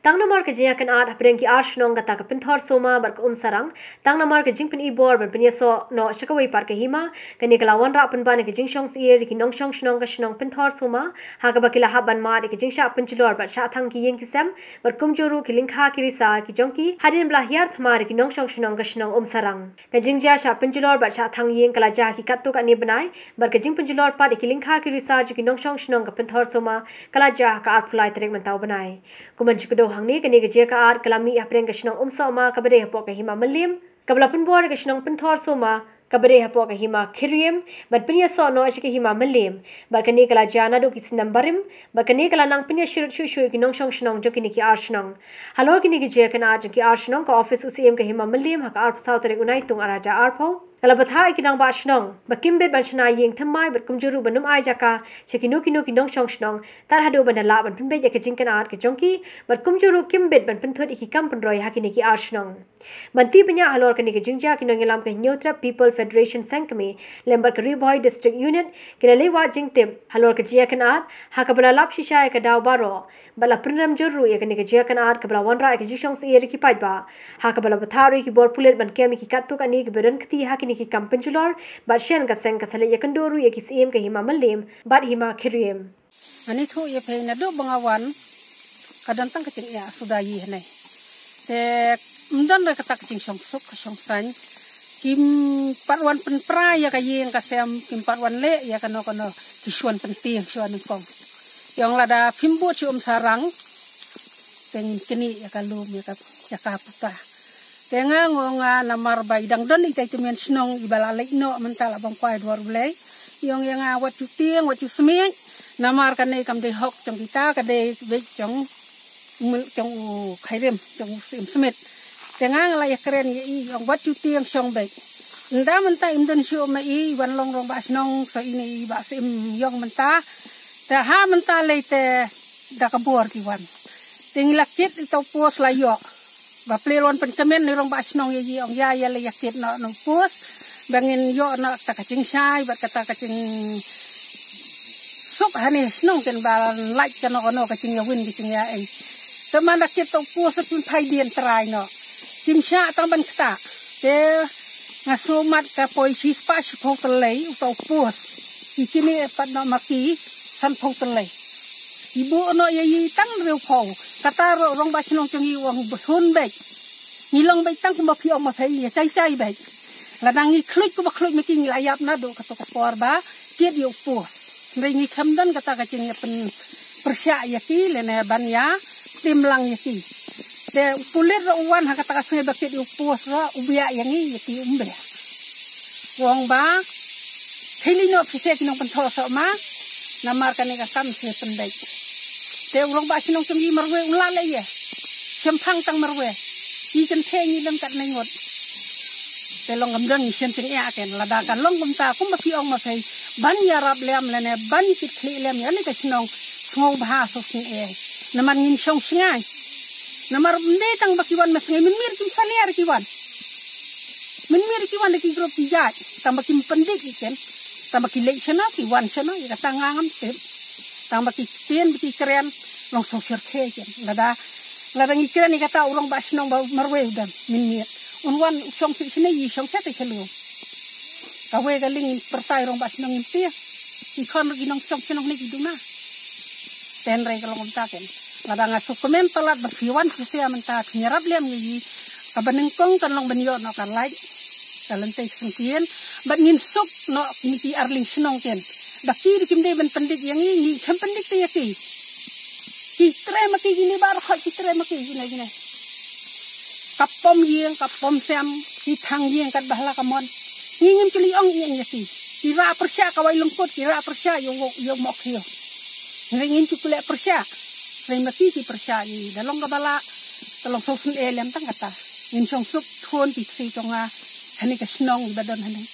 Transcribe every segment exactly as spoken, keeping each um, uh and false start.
Tang namar ka jingïakynad hapdeng ki ar shnong kata ka Pynthor Soma bad ka Umsarang, tang namar ka jingpynibor ban pynïasoh noh sha kawei pat ka hima, kane ka la wanrah pynban ïa ka jingshong syier ïa ki nongshong shnong ka shnong Pynthor Soma, ha kaba ki la hap ban mad ïa ka jingshah pynjulor bad shah thang ki ïing ki sem, bad kumjuh ruh ki lyngkha ki risa ki jong ki, hadien ba la hiar thma da ki nongshong shnong ka shnong Umsarang. Ka jingjia shah pynjulor bad shah thang ïing ka la jia ha ki katto katne bnai, bad ka jingpynjulor pat ïa ki lyngkha ki risa jong ki nongshong shnong ka Pynthor Soma ka la jia ha ka arphew lai tarik mynta u bnai. Kum ban shu kdew hangne, kane ka jingïakynad ka la mih hapdeng ka shnong Umsoma kaba dei hapoh ka hima Mylliem, kaba la pynbor ïa ka shnong Pynthor Soma kaba dei hapoh ka hima Khyriem ban pynïasoh noh sha ka hima Mylliem, bad kane ka la jia naduh ki snem barim, bad kane ka la nang pynïasyrut shuh shuh ïa ki nongshong shnong jong kine ki ar shnong. Halor kine ki jingïakynad jong ki ar shnong, ka ophis u Syiem ka hima Mylliem ha ka arphew saw tarik u Naitung ar hajar arphew ka la bthah ïa ki rangbah shnong ba kim bit ban shna ïing thymmai bad kumjuh ruh ban ym ai jaka sha kino kino ki nongshong shnong tad haduh ban da lah ban pynbeit ïa ka jingïakynad ka jong ki, bad kumjuh ruh kim bit ban pynthut ïa ki kam pynroi ha kine ki ar shnong. Ban tip bniah halor kane ka jingjia, ki nongïalam ka Hynñiewtrep People Federation Sengkmie lem bad ka Ri Bhoi District Unit ki la leit wad jingtip halor ka jingïakynad, ha kaba la lap shisha ïa ka daw baroh, bad la pynrem jur ruh ïa kane ka jingïakynad kaba la wanrah ïa ka jingshong syier ïa ki paidbah, ha kaba la bthah ruh ïa ki bor pulit ban kem ïa ki katto katne kiba don kti ha kine ki kam pynjulor, bad shen ka seng ka sa leit ïakynduh ruh ïa ki Syiem ka hima Mylliem bad hima Khyriem. Ani thuh ïa phi, naduh ba nga wan ka don tang ka jingïa suda ïa hangne. Te ym don re kata ka jingshong suk ka shong saiñ. Kim pat wan pynpra ïa ka ïing ka sem, kim pat wan leh ïa kano kano, ki shu wan pyntieng shu wan nyngkong. Ïong lada phim bud shu Umsarang, te ngin knieh ïa ka lum ïa ka, ïa ka puta. Te nga, nga ong nga namar ba i dang don itai i tymmen shnong iba la leit noh mynta la bam kwai dwar U Blei. Ïong ïa nga wat ju tieng, wat ju smiej. Namar kane kam dei hok jong kita, ka dei beit jong mul jong u Khyriem, jong u Syiem Smit. Te nga, nga la ïakren ïa i, ïong wat ju tieng shong beit. Ynda mynta im don shuh ma i, wan long rangbah shnong, sa ine i Bah Syiem ïong mynta. Te ha mynta lei te da ka bor ki wan. Te ngi la kit ita u post la ïoh. Ba plie wan pynkmen ne rangbah shnong ïa i, ong ïa, ïa la ïa kit noh na u post. Ba ngin ïoh noh kata ka jingshai, bad kata ka jingsuk hangne shnong ken ba lait kano kano ka jingïawin ka jingïaei. Te man da kit ita u post pynphai dien trai noh. Kim shah tang ban ktah. Te nga sngewmat ka poi shispah shiphew tyllei uta u post. Ki kine pat noh ma ki sanphew tyllei. I buh noh ïa i tang hynriewphew. Kata ruh rangbah shnong jong i u ong bun beit. Ngi long beit tang kumba phi ong ma phi, ïa chai chai beit. Lada ngi khluit kumba khluit ma ki ngi la ïap naduh kato ka por ba kit ïa u post. Hynrei ngi khlem don kata ka jingïapynpyrshah ïa ki lane ban ïa tim lang ïa ki. Te u pulit ruh u wan ha kata ka sngi ba kit ïa u post ruh u biah ïa ngi, ïa ki um biah. U ong ba khie leit noh phi sha ki nongpynthor soh ma, namar kane ka kam sngewbha pynbeit. Te u rangbah shnong jong ngi marwei u la leh ïa. Shemphang tang marwei. Ki kynthei ngi don katne ngut. Te long kam don ngi shem jingeh ken, lada ka long kumta kumba phi ong ma phi, ban ïarap lem lane ban ïa kit khlieh lem ïa kane ka shnong, sngewbha sngewsynei. Namar ngin shong shngaiñ. Namar ym dei tang ba ki wan ma sngi, mynmiet kim salia ruh ki wan. Mynmiet ruh ki wan da ki grup ki jait, tang ba kim pyndik ïa ken. Tang ba ki leit shano, ki wan shano, ïa kata nga ngam tip. Tang ba ki ktien ba ki kren, long sngewsyrkhei ken. Lada, lada ngi kren ïa kata u rangbah shnong ba marwei u don mynmiet. Un wan u shong sha shane, i shong sha te shalor. Kawei ka liang ngin pyrta ïa u rangbah shnong ngim tieng. Ki khon ruh ki nongshong shnong ne ki duna. Te hynrei ka long kumta ken. Lada nga shu kmen palat ba phi wan shisha mynta phin ïarap lem ïa i. Kaba nyngkong kan long ban ïoh noh ka lait, ka lynti ka syngkien, bad ngin suk noh kine ki arliang shnong ken. Ba ki ruh kim dei ban pyndik ïa ngi, ngi khlem pyndik te ïa ki. Ki trei ma ki kine baroh, ki trei ma ki kine kine. Ka pom ïing, ka pom sem, ki thang ïing katba la ka mon. Ngi ngim ju leh ong ïa ngi ïa ki. Ki rah pyrshah kawei lyngkut, ki rah pyrshah ïa u, ïa u Mawkhiew. Hynrei ngim ju leh pyrshah. Hynrei ma ki ki pyrshah ïa i, da long kaba lah, da long sngewsynei lem tang kata. Ngin shong suk thun ki kti jong nga, hangne ka shnong iba don hangne.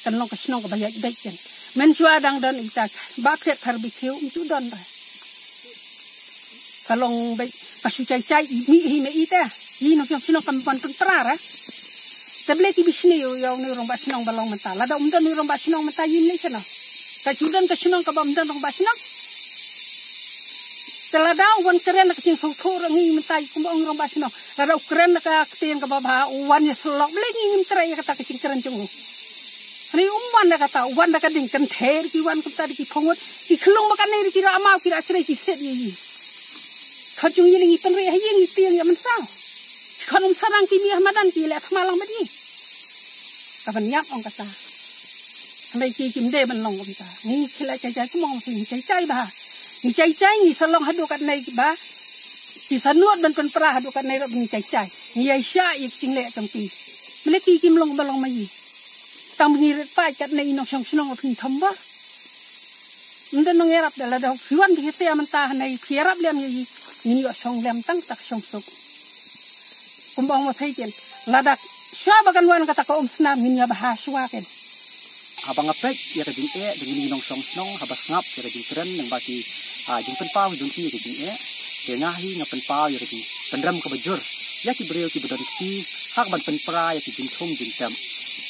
Kan long ka shnong kaba ïaid beit ken. Mynshuwa dang don ita, Bah Phriat Pharbi Khiew, ym ju don re. Ka long beit, ka shu chai chai i mih hi ma i te. I nongshong shnong kam pan pyntra re. Te balei ki bishni ïa u, ïa une u rangbah shnong ba long mynta. Lada ym don u rangbah shnong mynta ym lei shano. Ka ju don ka shnong kaba ym don rangbah shnong. Te lada u wan kren ka jingsngewthuh ruh ngi mynta kumba ong rangbah shnong. Lada u kren ka ktien kaba bha, u wan ïa sylok, balei ngi ngim trei ïa kata ka jingkren jong u. Hynrei um wan da kata, u wan da ka ding kynthei, ki wan kumta da ki phungut, ki khlung ba kane ki ra maw, ki ra shrei, ki set ïa i. Khot jong ngi ngi pynrei ha ïing i tieng ïa mynsaw. Khot um sarang ki mih ha madan ki leh thma lang bad ngi. Ka ban ïap ong kata. Hynrei ki kim dei ban long kumta. Ngi khie leh jai jai kumong ngi jai jai bha. Ngi jai jai ngi sa long haduh katne ba. Ki sa nud ban pynpra haduh katne ruh ngi jai jai. Ngi ïai shah ïa ki jingleh jong ki. Balei ki kim long ba long ma ngi. Tang ba ngi rit paid katne i nongshong shnong phin thom ba. Ym don nongïarap da lada phi wan phi ïa mynta hangne phi ïarap lem ïa i. Ngin ïoh shong lem tang tak shong suk. Kumba ong ma phi kin. Lada shuwa ba kan wan kata ka umsnam ngin ïa bha shuwa kin. Haba nga peit ïa ka jingeh jong ngi nongshong shnong haba sngap ïa ka jingkren lyngba ki, ah, jingpynpaw jong ki ïa ka jingeh. Te nga hi nga pynpaw ïa ka jingpynrem kaba jur ïa ki briew kiba don kti ha kaban pynpra ïa ki jingthung jingtep.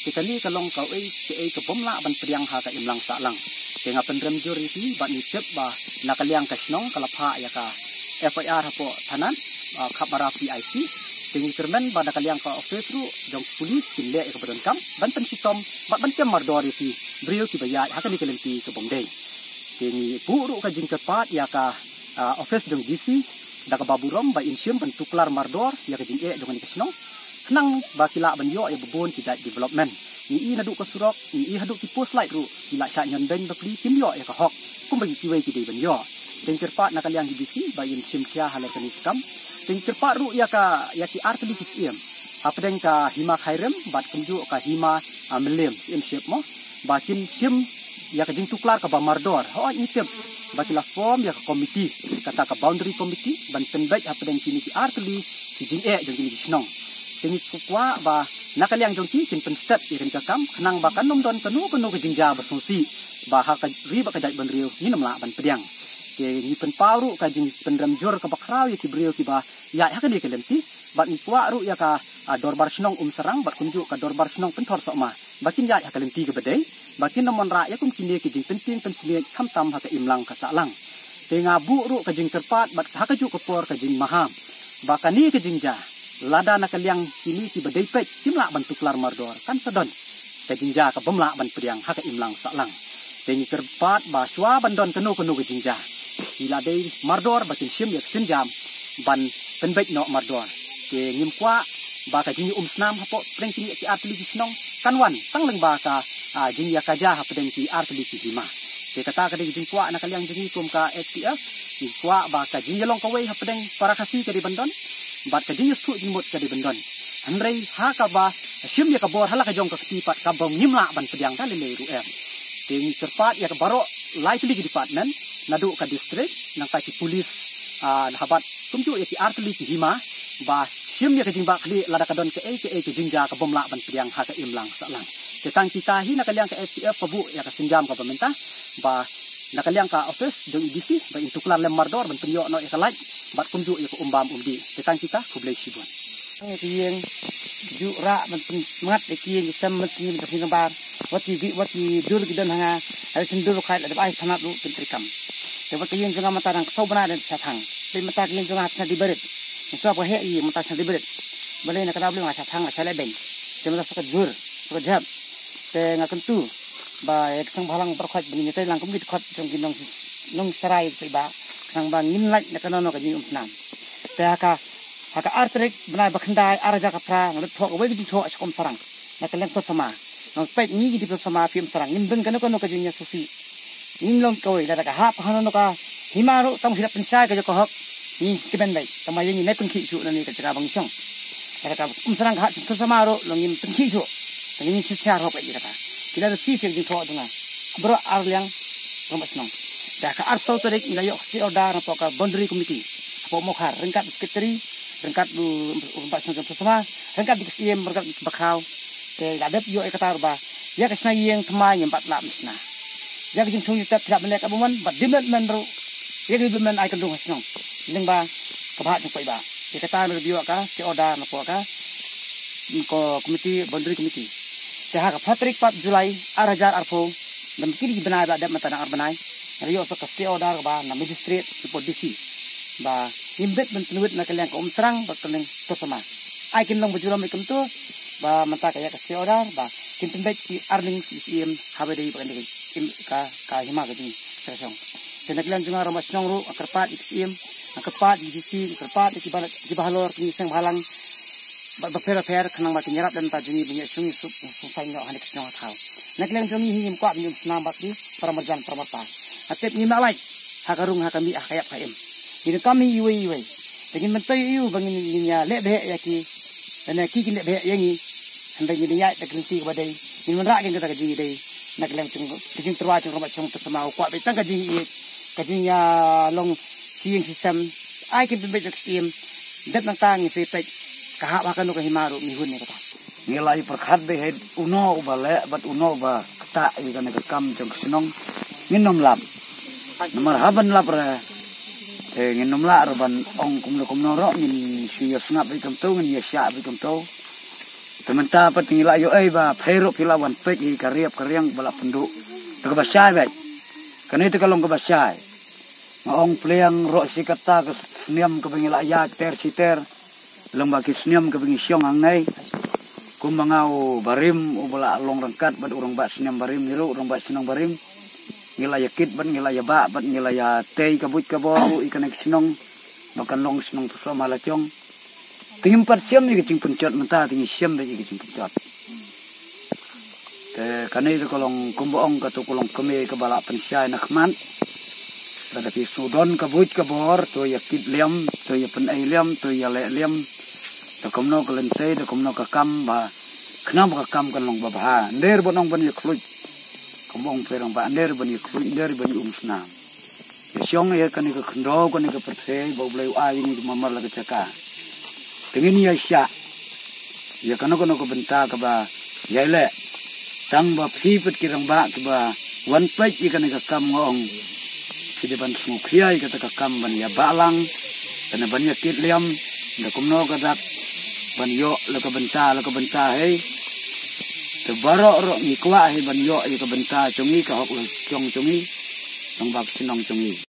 Te kane ka long kawei kaei ka bym lah ban pdiang ha ka imlang sahlang. Te nga pynrem jur ïa ki bad ngi tip ba na ka liang ka shnong ka la phah ïa ka F I R hapoh thanat, ah, Khapmara P I C. Te ngi kyrmen ba na ka liang ka office ruh jong pulis kin leh ïa kaba donkam ban pynshitom bad ban kem mardor ïa ki briew kiba ïaid ha kane ka lynti ka bym dei. Te ngi buh ruh ka jingkyrpad ïa ka, ah, office jong D C da kaba burom ba in shim ban tuklar mardor ïa ka jingeh jong kane ka shnong. Khnang ba ki lah ban ïoh ïa ba bun ki jait development. Ngi i naduh ka surok, ngi i haduh ki post light ruh, ki la shah ñion beiñ bapli kim ïoh ïa ka hok. Kumba ki kiwei ki dei ban ïoh. Te ngi kyrpad na ka liang D C ba in shim khia halor kane ka kam. Te ngi kyrpad ruh ïa ka, ïa ki artylli ki syiem hapdeng ka Hima Khyrim bad kumjuh ka Hima, ah, Mylliem, Syiemship mo. Ba kin shim ïa ka jingtuklar kaba mardor. Hooid ngi tip ba ki la form ïa ka komiti, kata ka boundary committee ban pynbeit hapdeng kine ki artylli ki jingeh jong kine ki shnong. Te ngi kwah ba na ka liang jong ki kin pynstet ïa kane ka kam khnang ba kan ym don kano kano ka jingjia ba sngewsih ba ha ka ri bad ka jaitbynriew ngin ym lah ban pdiang. Te ngi pynpaw ruh ka jingpynrem jur kaba khraw ïa ki briew kiba ïaid ha kane ka lynti bad ngi kwah ruh ïa ka, ah, dorbar shnong Umsarang bad kumjuh ka dorbar shnong Pynthorsohma ba kin ïaid ha ka lynti kaba dei ba kin ym wanrah ïa kum kine ki jingpyntieng pynsmiej khamtam ha ka imlang ka sahlang. Te nga buh ruh ka jingkyrpad bad ha kajuh ka por ka jingmaham ba kane ka jingjia lada na ka liang kine kiba dei peit kim lah ban tuklar mardor kan sa don ka jingjia ka bym lah ban pdiang ha ka imlang sahlang. Te ngi kyrpad ba shuwa ban don kano kano ka jingjia ki la dei mardor ba kin shim ïa ka sienjam ban pynbeit noh mardor. Te ngim kwah ba ka jingïaumsnam hapoh pdeng kine ki artylli ki shnong kan wan tang lyngba ka, ah, jingïakajia hapdeng ki artylli ki hima. Te kata ka dei ka jingkwah na ka liang jong ngi kum ka F T F. Ngi kwah ba ka jingïalong kawei hapdeng para Khasi ka dei ban don bad ka jingïasuk jingmut ka dei ban don. Hynrei ha kaba shim ïa ka bor ha la ka jong ka kti pat kaba ngim lah ban pdiang da lei lei ruh em. Te ngi kyrpad ïa ka baroh lai tylli ki department naduh ka district nangta ki pulis, ah, ha bad kumjuh ïa ki artylli ki hima ba shim ïa ka jingbakla lada ka don kaei kaei ka jingjia ka bym lah ban pdiang ha ka imlang sahlang. Te tang kita hi na ka liang ka F T F ka buh ïa ka sienjam kaba mynta ba na ka liang ka office jong D C ba in tuklar lem mardor ban pynïoh noh ïa ka lait bad kumjuh ïa ka um bam um dih. Te tang kita khublei shibun. Ki ïing ju rah ban pynmat ïa ki ïing ki sem ban sngim ban sngim bar wat ki wat ki dur ki don ha nga. Ai sngim dur khai la dep ai thanat ruh pyntrikam. Te wat ki ïing jong nga mynta dang ksaw bnai dang sha thang. Te mynta ki ïing jong nga sha di berit. Sngewbha heh ïa mynta sha di berit. Balei na ka daw balei nga sha thang nga sha leh beiñ. Te mynta sa ka jur sa ka jhep. Te nga kyntu ba ïa ka seng bhalang baroh khoit ba ngin ïatrei lang kum ki dkhot jong ki nong nong sarai ki ba khnang ba ngin lait na kano kano ka jingïaumsnam. Te ha ka ha ka ar tarik bnai ba khyndai ar hajar ka phra nga lut thoh kawei ka jingthoh sha ka Umsarang na ka liang Pynthorsohma. Nong peit ngi ki dei Pynthorsohma phi Umsarang ngim don kano kano ka jingïasngewsih. Ngin long kawei lada ka hap hano ka hima ruh tang hi da pynshai ka jong ka hok. Ngi kmen beit tang ma ïa ngi nai pynkhih shuh na ne ka jaka ba ngi shong. Lada ka Umsarang ka hap sha Pynthorsohma ruh long ngim pynkhih shuh. Tang ngin shisha hok beit ïa kata. Ki la da si sha ka jingthoh jong nga. Baroh ar liang rangbah shnong. Da ka arphew tarik ngi la ïoh ka stay order napoh ka boundary committee hapoh Mawkhar ryngkat u secretary ryngkat u rangbah shnong jong Pynthorsohma ryngkat u syiem ryngkat u bakhraw. Te la dep ïoh ïa kata ruh ba ïa ka shna ïing thymmai ngim pat lah ban shna. Ïa ka jingthung jingtep phi lah ban leh ka bymman bad development ruh ïa ka development ai kyrduh ha shnong lyngba ka bhah jong paidbah. Ïa kata ruh dep ïoh ka stay order napoh ka ko committee boundary committee. Te ha ka phra tarik pat July ar hajar arphew da ma ki dei ki bnai ba dep mynta dang ar bnai. Nga la ïoh sa ka stay order kaba na magistrate napoh D C. ba ngim bit ban pynwit na ka liang ka Umsrang bad ka liang Tursama. Ai kin long ba jurong bad kumto ba mynta ka ïa ka stay order ba kin pynbeit ki arning ki siem ha ba dei ba ka dei im ka ka hima ka jing ka shong. Te na ka liang jong nga Rangbah Shnong ruh nga kyrpad ïa ki siem, nga kyrpad ïa ki DC, nga kyrpad ïa ki ba ki bahalor ki seng balang bad ba pher pher khnang ba kin ïarap lem ta jong ngi ba ngi shong ngi suk suk saiñ noh ha ne ka shnong ha thaw. Na ka liang jong ngi hi ngim kwah ngim snam bad ki para marjan para marpa. Nga tip ngim lah lait ha ka rung ha ka mih ha ka ïap ha im. Ngin kam hi iwei iwei. Te ngin myntoi ïa u ba ngin ngin ïa leh beh ïa ki. Lane ki kin leh beh ïa ngi. Hynrei ngin ïa ïaid da ka lynti kaba dei. Ngin wanrah kin kata ka jingïadei. Na ka liang jong ka jingtyrwa jong Rangbah Shnong Tursama u kwah beit tang ka jingïeit. Ka jingïalong shisien shisem. Ai kin pynbeit jong ka siem. Dep nangta ngin sa peit ka hap ha kano ka hima ruh ngi hun ïa kata. Ngi la ïa pyrkhat beit hei uno uba leh bad uno uba ktah ïa kane ka kam jong ka shnong. Ngin nym lap. Namar haba ngi lap re, eh, ngin nym lah re ban ong kumno kumno ruh, ngin shu ïa sngap beit kumto, ngin ïa shah beit kumto. Te mynta pat ngi la ïoh ei ba phi ruh phi la wan peit ïa ka riap ka riang ba la pynduh. Te kaba shai beit. Kane te ka long kaba shai. Nga ong pliang ruh shi katta ka sniam kaba ngi la ïa ter shi ter. Long ba ki sniam kaba ngi shong hangne. Kumba nga u barim uba la long ryngkat bad u rangbah sniam barim hi ruh, u rangbah shnong barim. Ngi la ïa kit bad ngi la ïa bah bad ngi la ïa tei ka buit ka bor ruh ïa kane ka shnong. Ba kan long shnong Tursama la jong. Te ngim pat shem ïa ka jingpynjot mynta te ngi shem beit ïa ka jingpynjot. Te kane te ka long kumba ong kato ka long kmie kaba la pynshai na khmat. Lada phi shu don ka buit ka bor, to ïa kit liam, to ïa pynei liam, to ïa leh liam. Da kumno ka lynti, da kumno ka kam ba, khnang ba ka kam kan long ba bha. Nder ban ong ban ïa khluit. Kumba ong pyrshang ba nder ban ïa khluit, nder ban ïa um snam. Ïa shong ïa kane ka khyndew kane ka pyrthei ba U Blei u ai ïa ngi ka mamar la ka jaka. Te ngin ïa shah ïa kano kano ka bynta kaba ïai leh. Tang ba phi pat ki rangbah kiba wan peit ïa kane ka kam nga ong. Phi dei ban sngewkhia ïa kata ka kam ban ïa bah lang. Kane ban ïa kit liam. Da kumno ka dak ban ïoh la ka bynta la ka bynta hei. Te baroh roh ngi kwah hei ban ïoh ïa ka bynta jong ngi ka hok la jong jong ngi. Nang ba ka shnong jong ngi.